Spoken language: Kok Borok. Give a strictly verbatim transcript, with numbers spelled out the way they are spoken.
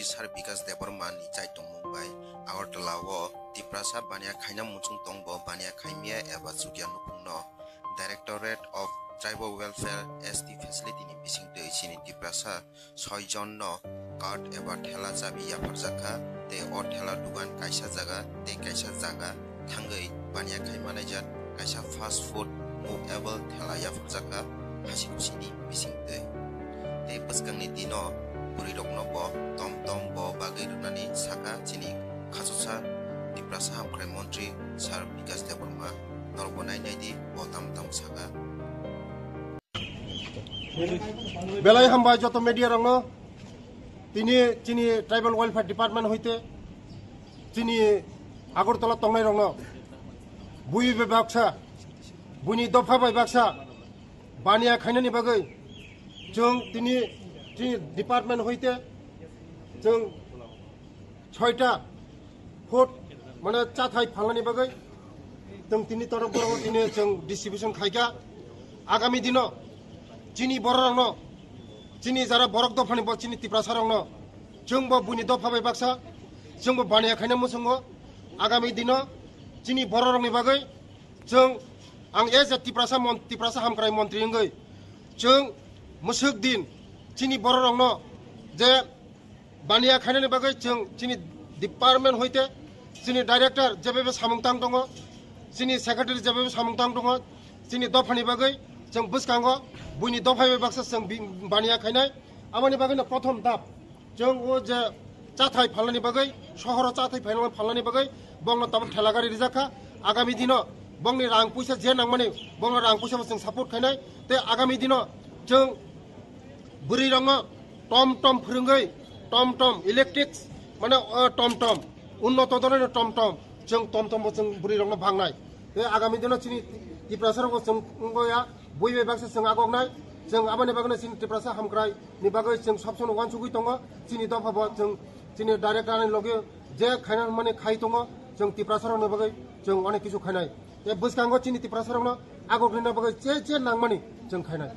Sir Bikas Debbarma ni chai tongmung bai Agartala o Tiprasa baniya khaina muchung tongbo baniya khaimya eba chukya nukhungno Directorate of Tribal Welfare S T Facility ni bisingtwi chini Tiprasa soi jon no cart eba thela chabi yapharjakha tei o thela dugan kaisa jaga tei kaisa jaga thangwi baniya khai manaijak kaisa fast food movable thela yapharjakha hasi khusini bisingtwi. Tei bwskangni dino bwrwirokno bo tom tom bo bagwi rwnani saka chini khachusa Tiprasa hamkrai montri Sir Bikas Debbarma norokbo nai nai di bo tamo tamo saka. Belai hambai joto media rokno tini chini tribal welfare department hoite chini Agartala tongnai rokno bui bai baksa buini dopha bai baksa baniya khainani bagwi chwng tini chini department hoite chwng soita food mane chathai phalnani bagwi chwng tini torok borok tini chwng distribution khaikha. Agami dino chini bororokno chini jara borok dophani bo chini Tiprasa rokno chwngbo buini dopha bai baksa chwngbo baniya khaina muchungo. Agami dino chini bororokni bagwi chwng ang as a Tiprasa mon-, Tiprasa hamkrai montri wngwi chwng mwswk din chini bororokno je baniya khainani bagwi chwng chini department hoite chini director jebebe samung tang tongo, chini secretary jebebe samung tang tongo, chini dophani bagwi chwng bwskango buini dopha bai baksa chwng bi-, baniya khainai. Aboni bagwino prothom dap chwng o je chathai phalnani bagwi, sohoro chathai phalnani, phalnani bagwi bongno tabuk thela gari rijak kha. Agami dino bongni rang puisa je nangmani bongno rang puisa bo chwng support khainai. Tei agami dino chwng bwrwirokno tom tom phwrwngwi, tom tom electric mane, o tom tom unnoto dhoroner tom tom chwng tom tom bo chwng bwrwirokno bhangnai. Tei agami dino chini Tiprasarokbo chwng wngya bui bai baksa chwng agoknai. Chwng aboni bagwino chini Tiprasa hamkrai ni bagwi chwng sob sono uansugwi tongo. Chini dopha bo chwng chini director ni loge je khaina mani khai tongo, chwng Tiprasarokni bagwi chwng onek kisu khainai. Tei bwskango chini Tiprasarokno agoknina bagwi je je nangmani chwng khainai.